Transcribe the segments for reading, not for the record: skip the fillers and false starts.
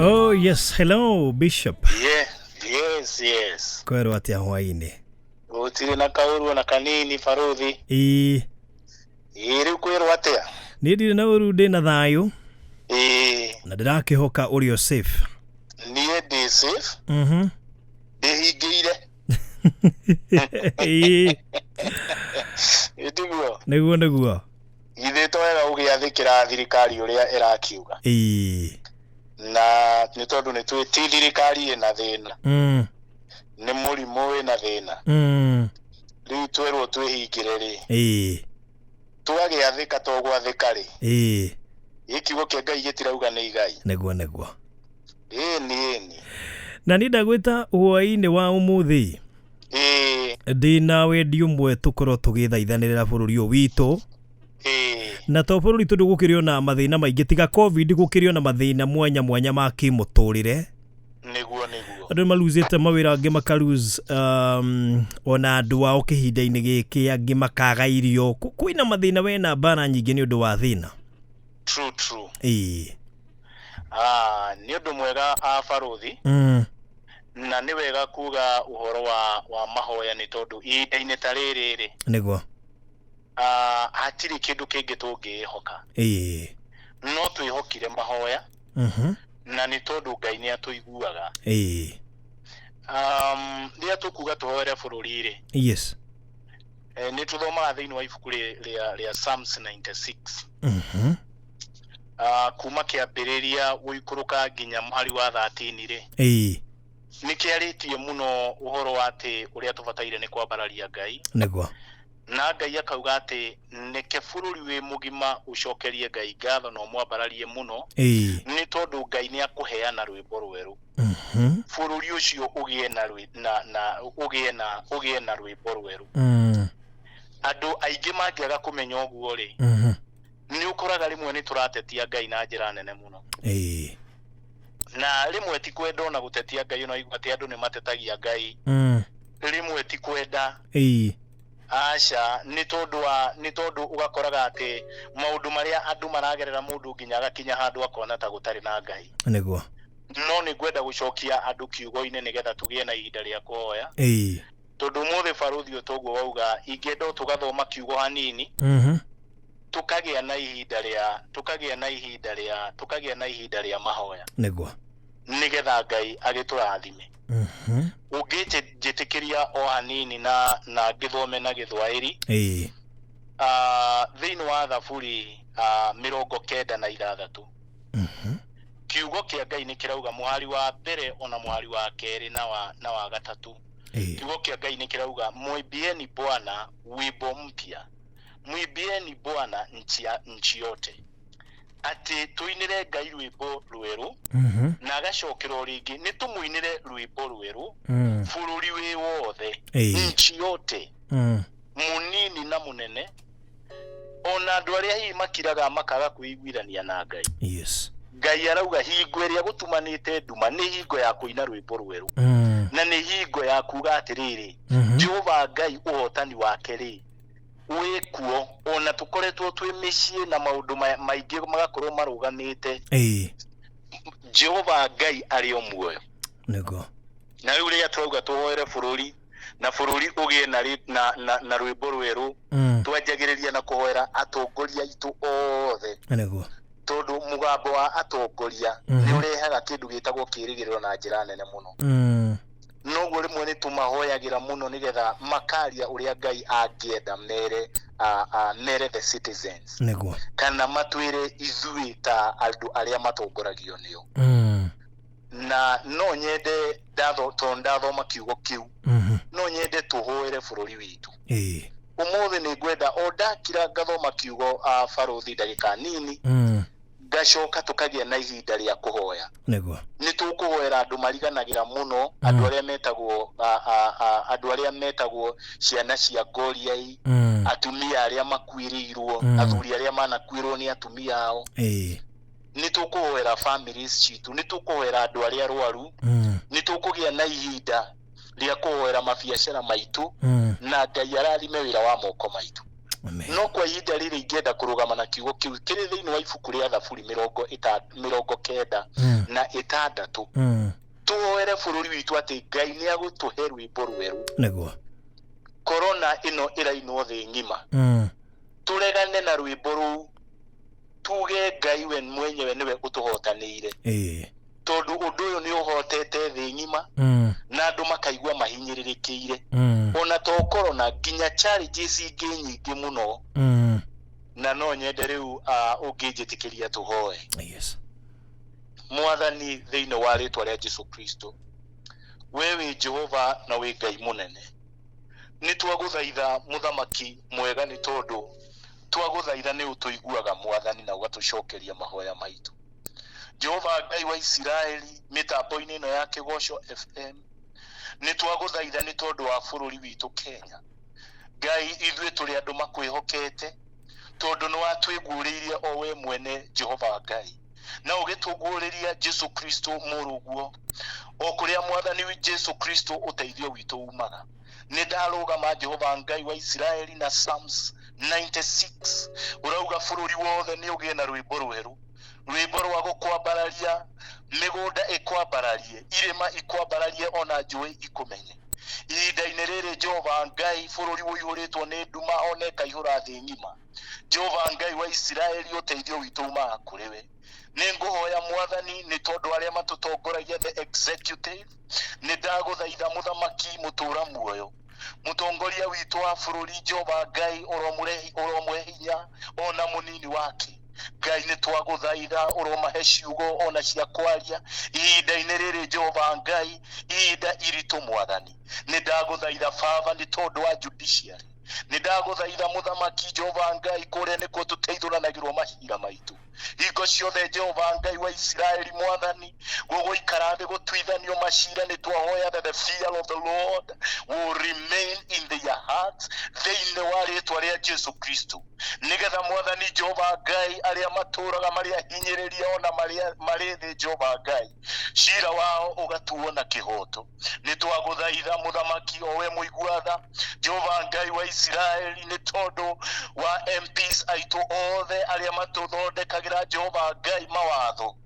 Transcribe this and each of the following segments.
Oh yes, hello Bishop. Yeah, yes, yes. Kwerwo atia hwainĩ? Gũtirĩ na kaũru ona kanini baruthi. Ĩĩ. Ĩĩ, rĩu kwĩrwo atĩa? Niĩ ndirĩ na ũru, ndĩ na thayũ. Ĩĩ. Na ndĩrakĩhoka ũrĩ o safe. Niĩ ndĩ safe. Ndĩhingĩire. Ĩĩ. Ĩ tiguo? Nĩguo nĩguo. Githĩ to wega ũgĩathĩkĩra thirikari ũrĩa ĩrakiuga? Ĩĩ. Na nĩ tondũ nĩ tũĩ ti thirikari ĩna thĩna. Nĩ mũrimũ wĩna thĩna. Rĩu twerwo twĩhingĩre rĩ. Ĩĩ. Twagĩathĩka to gwathĩka rĩ. Ĩĩ. Ĩ kiugo kĩa Ngai gĩtirauga nĩ igai. Nĩguo nĩguo. Ĩni ĩni. Na niĩ ndagwĩta hwaĩ-inĩ wa ũmũthĩ. Ĩĩ. Ndĩna wendi ũmwe tũkorwo tũgĩthaithanĩrĩra bũrũri ũyũ witũ. Ĩĩ. Na to bũrũri tondũ gũkĩrĩ ona mathĩna maingĩ tiga COVID, gũkĩrĩ ona mathĩna mwanya mwanya ma kĩmũtũrĩre. Nĩguo nĩguo. Andũ nĩmaruzĩte mawĩra, angĩ makaruz ona andũ ao kĩhinda-inĩ gĩkĩ, angĩ makaga irio. Kwĩna mathĩna, wena mbara nyingĩ nĩ ũndũ wa thĩna. True, true. Ĩĩ. Ah, nĩ ũndũ mwega a baruthi. Na nĩ wega kuga ũhoro wa mahoya nĩ tondũ ihinda-inĩ ta rĩrĩ rĩ. Nĩguo. Ah, hatirĩ kĩndũ kĩngĩ tũngĩĩhoka. Ĩĩ. No twĩhokire mahoya. Na nĩ tondũ Ngai nĩ atũiguaga. Ĩĩ. Rĩrĩa tũkuga tũhoere bũrũri rĩ. Yes. Nĩ tũthomaga thĩinĩ wa ibuku rĩa Psalms 96. Kuma kĩambĩrĩria gũikũrũka nginya mũhari wa 13 rĩ. Ĩĩ. Nĩ kĩarĩtie mũno ũhoro wa atĩ ũrĩa tũbataire nĩ kwambararia Ngai. Nĩguo. Na Ngai akauga atĩ nĩke bũrũri wĩ mũgima ũcokerie Ngai ngatho na ũmwambararie mũno. Ĩĩ. Nĩ tondũ Ngai nĩ akũheana rwĩmbo rwerũ. Bũrũri ũcio ũgĩe na rwĩ-, na, na, ũgĩe na, ũgĩe na rwĩmbo rwerũ. Andũ aingĩ mangĩaga kũmenya ũguo rĩ, nĩ ũkoraga rĩmwe nĩ tũratetia Ngai na njĩra nene mũno. Ĩĩ. Na rĩmwe ti kwenda ona gũtetia Ngai, ona igua atĩ andũ nĩ matetagia Ngai. Rĩmwe ti kwenda. Ĩĩ. Aca, nĩ tondũ wa, nĩ tondũ ũgakoraga atĩ maũndũ marĩa andũ maragerera mũndũ nginya agakinya handũ akona ta gũtarĩ na Ngai. Nĩguo. No nĩ ngwenda gũcokia andũ kiugo-inĩ nĩgetha tũgĩe na ihinda rĩa kũhoya. Ĩĩ. Tondũ ũmũthĩ baruthi o toguo wauga, ingĩenda o tũgathoma kiugo hanini. Tũkagĩa na ihinda rĩa, tũkagĩa na ihinda rĩa, tũkagĩa na ihinda rĩa mahoya. Nĩguo. Nĩgetha Ngai agĩtũrathime. Ũngĩnjĩtĩkĩria o hanini na ngĩthome na Gĩthwaĩri. Ĩĩ. Thĩinĩ wa Thaburi, 96. Kiugo kĩa Ngai nĩ kĩrauga mũhari wa mbere ona mũhari wa kerĩ na wa gatatũ. Ĩĩ. Kiugo kĩa Ngai nĩ kĩrauga mwimbieni Bwana wimbo mpya, mwimbieni Bwana nchi yote. Atĩ tũinĩre Ngai rwĩmbo rwerũ, na agacokerwo rĩngĩ nĩ tũmũinĩre rwĩmbo rwerũ, bũrũri wĩ wothe, Ĩĩ. nchi yote, mũnini na mũnene, ona andũ arĩa hihi makiraga makaga kwĩiguithania na Ngai. Yes. Ngai arauga hingo ĩrĩa gũtumanĩte nduma nĩ hingo ya kũina rwĩmbo rwerũ. Na nĩ hingo ya kuga atĩrĩrĩ, Jehova Ngai ũhotani wake rĩ wĩkuo, ona tũkoretwo twĩ mĩciĩ na maũndũ maingĩ magakorwo marũgamĩte. Ĩĩ. Jehova Ngai arĩ o muoyo. Nĩguo. Na rĩu rĩrĩa tũrauga tũhoere bũrũri, na bũrũri ũgĩe na rwĩmbo rwerũ, twanjagĩrĩria na kũhoera atongoria aitũ othe. Nĩguo. Tondũ mũgambo wa atongoria nĩ ũrehaga kĩndũ gĩtagwo kĩĩrĩgĩrĩro na njĩra nene mũno. Noguo rĩmwe nĩ tũmahoyagĩra mũno nĩgetha makaria ũrĩa Ngai angĩenda mere the citizens. Nĩguo. Kana matwĩre ithuĩ ta andũ arĩa matongoragio nĩo. Na no nyende tondũ ndathoma kiugo kĩu, no nyende tũhoere bũrũri witũ. Ĩĩ. Ũmũthĩ nĩ ngwenda o ndakira ngathoma kiugo, baruthi ndagĩka nini, ngacoka tũkagĩa na ihinda rĩa kũhoya. Nĩguo. Nĩ tũkũhoera andũ mariganagĩra mũno, andũ arĩa metagwo, andũ arĩa metagwo ciana cia ngoriai, atumia arĩa makuĩrĩirwo, athuri arĩa manakuĩrwo nĩ atumia ao. Ĩĩ. Nĩ tũkũhoera families citũ, nĩ tũkũhoera andũ arĩa arwaru, nĩ tũkũgĩa na ihinda rĩa kũhoera mabiacara maitũ, na Ngai arathime wĩra wa moko maitũ. Amen. No kwa ihinda rĩrĩ ingĩenda kũrũgama na kiugo kĩu kĩrĩ thĩinĩ wa ibuku rĩa Thaburi 96. Tuoere bũrũri witũ atĩ Ngai nĩ agũtũhe rwĩmbo rwerũ. Nĩguo. Korona ĩno ĩrainwo thĩ ng'ima. Tũregane na rwĩmbo rũu, tuge Ngai we mwenyewe nĩwe ũtũhotanĩire. Tondũ ũndũ ũyũ nĩ ũhotete thĩ ng'ima, na andũ makaigua mahinyĩrĩrĩkĩire. Ona to korona, nginya challenges ingĩ nyingĩ mũno. Na no nyende rĩu ũngĩnjĩtĩkĩria tũhoe. Yes. Mwathani, thĩinĩ wa rĩtwa rĩa Jesu Kristo, we wĩ Jehova na wĩ Ngai mũnene. Nĩ twagũthaitha mũthamaki mwega, nĩ tondũ twagũthaitha nĩ ũtũiguaga Mwathani na ũgatũcokeria mahoya maitũ. Jehova Ngai wa Isiraeli, mĩtambo-inĩ ĩno ya Kĩgoco FM, nĩ twagũthaitha nĩ tondũ wa bũrũri witũ Kenya. Ngai, ithuĩ tũrĩ andũ makwĩhokete, tondũ nĩ watwĩguũrĩirie o we mwene Jehova Ngai, na ũgĩtũguũrĩria Jesu Kristo mũrũguo, o kũrĩa Mwathani Jesu Kristo ũteithio witũ umaga. Nĩ ndarũgama Jehova Ngai wa Isiraeli na Psalms 96, ũrauga bũrũri wothe nĩ ũgĩe na rwĩmbo rwerũ, rwĩmbo rwa gũkwambararia, mĩgũnda ĩkwambararie, irĩma ikwambararie, ona njũĩ ikũmenye. Ihinda-inĩ rĩrĩ Jehova Ngai, bũrũri ũihũrĩtwo nĩ nduma ona ĩkaihũra thĩ ng'ima. Jehova Ngai wa Isiraeli, ũteithio witũ umaga kũrĩ we. Nĩ ngũhoya Mwathani nĩ tondũ arĩa matũtongoragia, the executive, nĩ ndagũthaitha mũthamaki mũtũra muoyo, mũtongoria witũ wa bũrũri, Jehova Ngai ũromũhe hinya ona mũnini wake. Ngai, nĩ twagũthaitha ũromahe ciugo ona cia kwaria ihinda-inĩ rĩrĩ, Jehova Ngai, ihinda iritũ. Mwathani, nĩ ndagũthaitha Baba nĩ tondũ wa judiciary. Nĩ ndagũthaitha mũthamaki Jehova Ngai, kũrĩa nĩkuo tũteithũranagĩrwo macira maitũ hingo ciothe. Jehova Ngai wa Isiraeli, Mwathani, gũgũikara thĩ gũtuithanio macira, nĩ twahoya that the fear of the Lord will remain in their hearts thĩinĩ wa rĩtwa rĩa Jesu Kristo, nĩgetha Mwathani Jehova Ngai, arĩa matũraga marĩ ahinyĩrĩria ona marĩ thĩ, Jehova Ngai, cira wao ũgatuo na kĩhoto. Nĩ twagũthaitha mũthamaki, o we mũigua tha, Jehova Ngai wa Isiraeli, nĩ tondũ wa MPs aitũ othe arĩa matũthondekagĩra, Jehova Ngai, mawatho.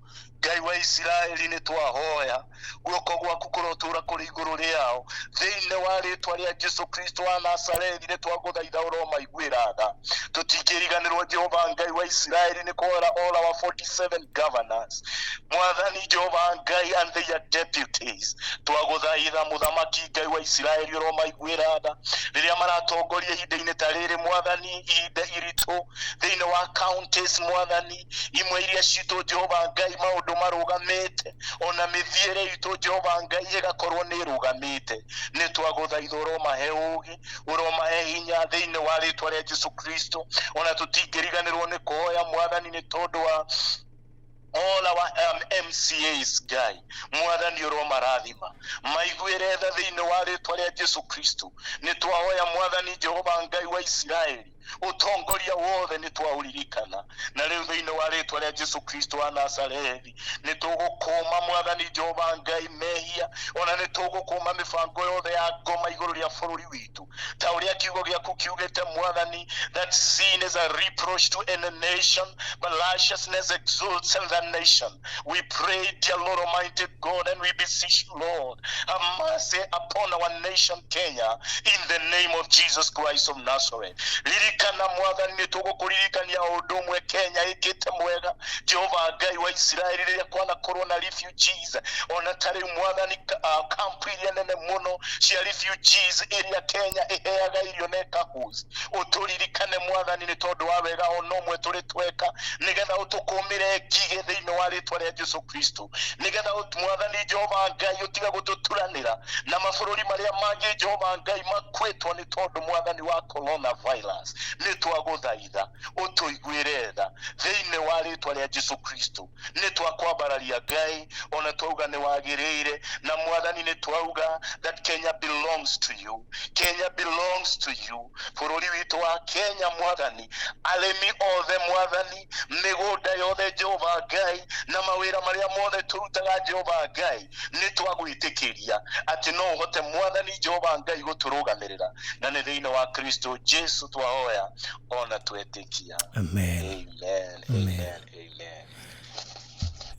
Ngai wa Isiraeli, nĩ twahoya guoko gwaku kũrotũra kũrĩ igũrũ rĩao thĩinĩ wa rĩtwa rĩa Jesu Kristo wa Nazarethi. Nĩ twagũthaitha ũromaiguĩra tha. Tũtingĩriganĩrwo, Jehova Ngai wa Isiraeli, nĩ kũhora all our 47 governors, Mwathani Jehova Ngai, and their deputies. Twagũthaitha mũthamaki Ngai wa Isiraeli, ũromaiguĩra tha rĩrĩa maratongoria ihinda-inĩ ta rĩrĩ, Mwathani, ihinda iritũ thĩinĩ wa counties, Mwathani, imwe iria citũ, Jehova Ngai, maũndũ marũgamĩte, ona mĩthiĩre itũ, Jehova Ngai, ĩgakorwo nĩ ĩrũgamĩte. Nĩ twagũthaitha ũromahe ũũgĩ, ũromahe hinya thĩinĩ wa rĩtwa rĩa Jesu Kristo. Ona tũtingĩriganĩrwo nĩ kũhoya, Mwathani, nĩ tondũ wa all our MCAs. Ngai Mwathani, ũromarathima, maiguĩre tha thĩinĩ wa rĩtwa rĩa Jesu Kristo. Nĩ twahoya, Mwathani Jehova Ngai wa Isiraeli, ũtongoria wothe nĩ twaũririkana na rĩu thĩinĩ wa rĩtwa rĩa Jesu Kristo wa Nazarethi. Nĩ tũgũkũma, Mwathani Jehova Ngai, mehia, ona nĩ tũgũkũma mĩbango yothe ya ngoma igũrũ rĩa bũrũri witũ, ta ũrĩa kiugo gĩaku kiugĩte, Mwathani, that sin is a reproach to any nation, but righteousness exalts in the nation. We pray, dear Lord Almighty God, and we beseech you, Lord, have mercy upon our nation Kenya in the name of Jesus Christ of Nazareth. Ririkana, Mwathani, nĩ tũgũkũririkania ũndũ ũmwe Kenya ĩkĩte mwega, Jehova Ngai wa Isiraeli, rĩrĩa kwanakorwo na refugees, ona ta rĩu, Mwathani, kampu iria nene mũno cia refugees iria Kenya ĩheaga irio na ĩkahost. Ũtũririkane, Mwathani, nĩ tondũ wa wega ona ũmwe tũrĩ tweka, nĩgetha ũtũkũmĩre ngigĩ thĩinĩ wa rĩtwa rĩa Jesu Kristo, nĩgetha Mwathani Jehova Ngai ũtige gũtũturanĩra na mabũrũri marĩa mangĩ, Jehova Ngai, makwĩtwo nĩ tondũ, Mwathani, wa coronavirus. Nĩ twagũthaitha ũtũiguĩre tha thĩinĩ wa rĩtwa rĩa Jesu Kristo nĩ twakwambararia Ngai, ona twauga nĩ wagĩrĩire, na Mwathani nĩ twauga that Kenya belongs to you, Kenya belongs to you. Bũrũri witũ wa Kenya Mwathani, arĩmi othe Mwathani, mĩgũnda yothe Jehova Ngai, na mawĩra marĩa mothe tũrutaga Jehova Ngai, nĩ twagwĩtĩkĩria atĩ no ũhote Mwathani Jehova Ngai gũtũrũgamĩrĩra, na nĩ thĩinĩ wa Kristo Jesu twahoya ona twetĩkia. Amen. Amen. Amen. Amen. Amen.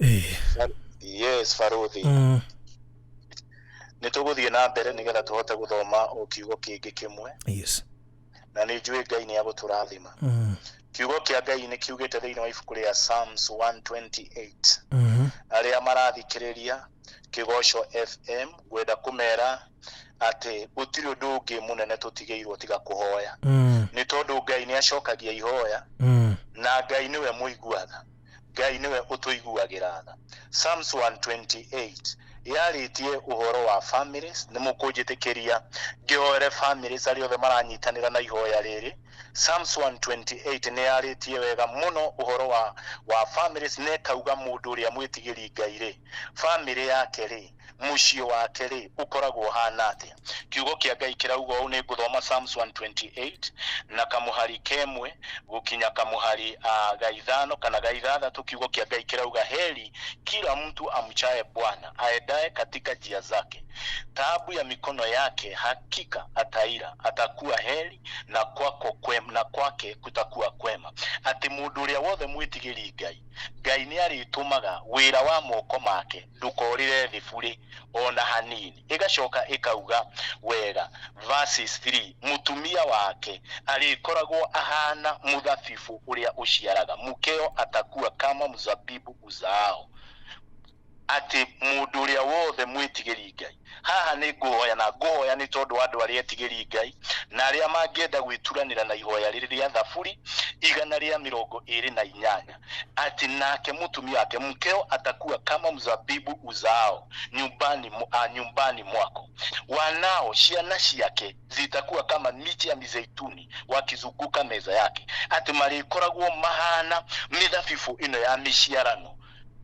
Eh. Yes, Baruthi. Nĩ tũgũthiĩ na mbere nĩgetha tũhote gũthoma o kiugo kĩngĩ kĩmwe. Na nĩ njũĩ Ngai nĩ agũtũrathima. Kiugo kĩa Ngai nĩ kiugĩte thĩinĩ wa ibuku rĩa Psalms 128. Arĩa marathikĩrĩria Kĩgoco FM, ngwenda kũmera atĩ gũtirĩ ũndũ ũngĩ mũnene tũtigĩirwo tiga kũhoya. Nĩ tondũ Ngai nĩ acokagia ihoya, na Ngai nĩwe mũigua tha, Ngai nĩwe ũtũiguagĩra tha. Psalms 128 yarĩtie ũhoro wa families. Nĩ mũkũnjĩtĩkĩria ngĩhoere families arĩa othe maranyitanĩra na ihoya rĩrĩ. Psalms 128 nĩ yarĩtie wega mũno ũhoro wa families, na ĩkauga mũndũ ũrĩa mwĩtigĩri Ngai rĩ, family yake rĩ, mũciĩ wake rĩ, ũkoragwo ũhana atĩa. Kiugo kĩa Ngai kĩrauga ũũ, nĩ ngũthoma Psalms 128 na kamũhari kemwe gũkinya kamũhari ga ithano kana ga ithathatũ. Kiugo kĩa Ngai kĩrauga, heri kila mtu amchaye Bwana, aendaye katika njia zake. Taabu ya mikono yake hakika ataila, atakuwa heri na kwako kwema, na kwake kutakuwa kwema. Atĩ mũndũ ũrĩa wothe mwĩtigĩri Ngai, Ngai nĩ arĩtũmaga wĩra wa moko make ndũkorĩre thĩ burĩ ona hanini. Ĩgacoka ĩkauga wega verses 3, mũtumia wake arĩkoragwo ahana mũthabibu ũrĩa ũciaraga, mkeo atakuwa kama mzabibu uzaao. Atĩ mũndũ ũrĩa wothe mwĩtigĩri Ngai, haha nĩ ngũhoya, na ngũhoya nĩ tondũ wa andũ arĩa etigĩri Ngai na arĩa mangĩenda gwĩturanĩra na ihoya rĩrĩ rĩa Thaburi 128, atĩ nake mũtumia wake, mkeo atakuwa kama mzabibu uzaao nyumbani mwako, wanao ciana ciake zitakuwa kama miti ya mizeituni wakizunguka meza yake. Atĩ marĩkoragwo mahana mĩthabibũ ĩno ya mĩciarano,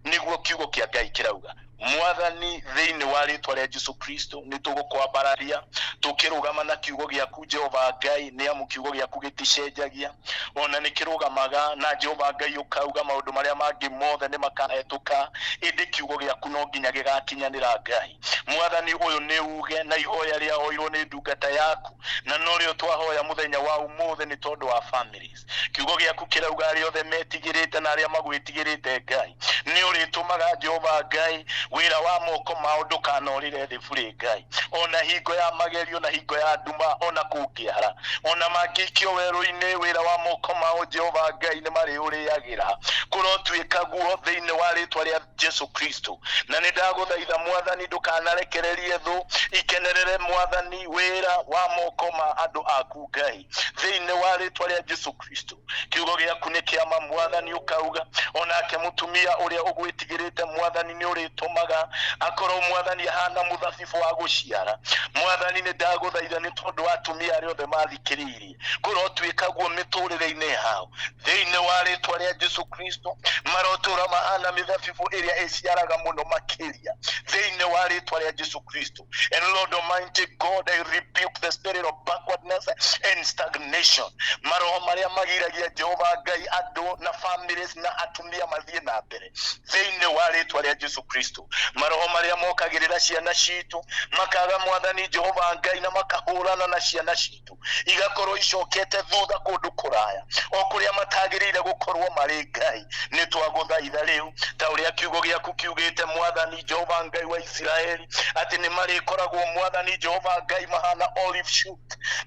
nĩguo kiugo kĩa Ngai kĩrauga. Mwathani, thĩinĩ wa rĩtwa rĩa Jesu Kristo, nĩ tũgũkwambararia tũkĩrũgama na kiugo gĩaku Jehova Ngai, nĩ amu kiugo gĩaku gĩticenjagia, ona nĩ kĩrũgamaga na Jehova Ngai ũkauga maũndũ marĩa mangĩ mothe nĩ makahĩtũka, ĩndĩ kiugo gĩaku no nginya gĩgakinyanĩra. Ngai Mwathani, ũyũ nĩ uge na ihoya rĩahoirwo nĩ ndungata yaku, na norĩo twahoya mũthenya wa ũmũthĩ nĩ tondũ wa families. Kiugo gĩaku kĩrauga arĩa othe metigĩrĩte na arĩa magwĩtigĩrĩte Ngai, nĩ ũrĩtũmaga Jehova Ngai wĩra wa moko mao ndũkanorĩre thĩ burĩ Ngai, ona hingo ya magerio na hingo ya nduma, ona kũngĩara, ona mangĩikio werũ-inĩ, wĩra wa moko mao Jehova Ngai nĩ marĩũrĩagĩra. Kũrotuĩka guo thĩinĩ wa rĩtwa rĩa Jesu Kristo. Na nĩ ndagũthaitha Mwathani, ndũkanarekererie thũ ikenerere Mwathani wĩra wa moko ma andũ aku Ngai, thĩinĩ wa rĩtwa rĩa Jesu Kristo. Kiugo gĩaku nĩ kĩama Mwathani, ũkauga onake mũtumia ũrĩa ũgwĩtigĩrĩte Mwathani nĩ ũrĩtũmaga akorwo Mwathani ahana mũthabibũ wa gũciara. Mwathani, nĩ ndagũthaitha nĩ tondũ wa atumia arĩa othe mathikĩrĩirie, kũrotuĩka guo mĩtũrĩre-inĩ yao thĩinĩ wa rĩtwa rĩa Jesu Kristo. Marotũra mahana mĩthabibũ ĩrĩa ĩciaraga mũno makĩria thĩinĩ wa rĩtwa rĩa Jesu Kristo. And Lord Almighty God, I rebuke the spirit of backwardness and stagnation, maroho marĩa magiragia Jehova Ngai andũ na families na atumia mathiĩ na mbere thĩinĩ wa rĩtwa rĩa Jesu Kristo. Maroho marĩa mokagĩrĩra ciana citũ makaga Mwathani Jehova Ngai na makahũrana na ciana citũ igakorwo icokete thutha kũndũ kũraya o kũrĩa matagĩrĩire gũkorwo marĩ, Ngai nĩ twagũthaitha rĩu ta ũrĩa kiugo gĩaku kiugĩte Mwathani Jehova Ngai wa Isiraeli, atĩ nĩ marĩkoragwo Mwathani Jehova Ngai mahana olive shoot.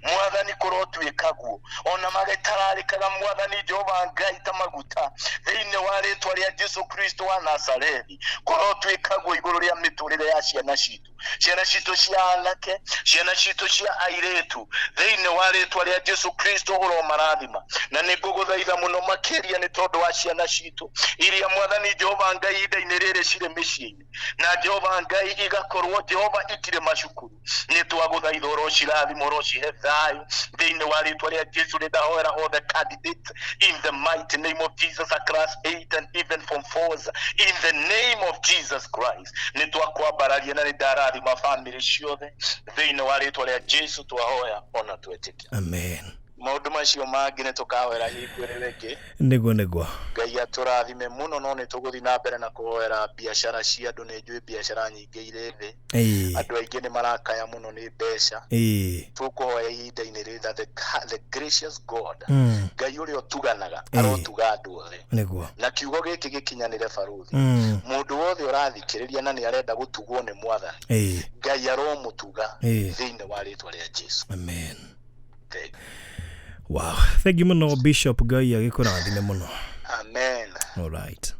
Mwathani, kũrotuĩka guo, ona magĩtararĩkaga Mwathani Jehova Ngai ta maguta thĩinĩ wa rĩtwa rĩa Jesu Kristo wa Nazarethi. Kũrotuĩka guo igũrũ rĩa mĩtũrĩre ya ciana citũ, ciana citũ cia anake, ciana citũ cia airĩtu, thĩinĩ wa rĩtwa rĩa Jesu Kristo. Ũromarathima na nĩ ngũgũthaitha. Twagũthaitha mũno makĩria nĩ tondũ wa ciana citũ iria, Mwathani Jehova Ngai, ihinda-inĩ rĩrĩ cirĩ mĩciĩ-inĩ, na Jehova Ngai igakorwo, Jehova, itirĩ macukuru. Nĩ twagũthaitha ũrocirathima, ũrocihe thayũ thĩinĩ wa rĩtwa rĩa Jesu. Nĩ ndahoera all the candidates in the mighty name of Jesus, a class 8 and even form 4s, in the name of Jesus Christ. Nĩ twakwambararia na nĩ ndarathima famĩlĩ ciothe thĩinĩ wa rĩtwa rĩa Jesu. Twahoya ona twetĩkia. Amen. Maũndũ macio mangĩ nĩ tũkahoera hingo ĩrĩa ĩngĩ. Nĩguo. Ngai atũrathime mũno, no nĩ tũgũthiĩ na mbere na kũhoera biacara cia andũ. Nĩ njũĩ biacara nyingĩ irĩ thĩ. Andũ aingĩ nĩ marakaya mũno nĩ mbeca. Tũkũhoya ihinda-inĩ rĩrĩ that the gracious God, Ngai ũrĩa ũtuganaga, arotuga andũ othe. Na kiugo gĩkĩ gĩkinyanĩre, barũthi. Mũndũ wothe ũrathikĩrĩria na nĩ arenda gũtugwo nĩ Mwathani, Ngai aromũtuga thĩinĩ wa rĩtwa rĩa Jesu. Amen. Thank you. Wow, thank you mũno, Bishop. Ngai agĩkũrathime mũno. Amen. All right.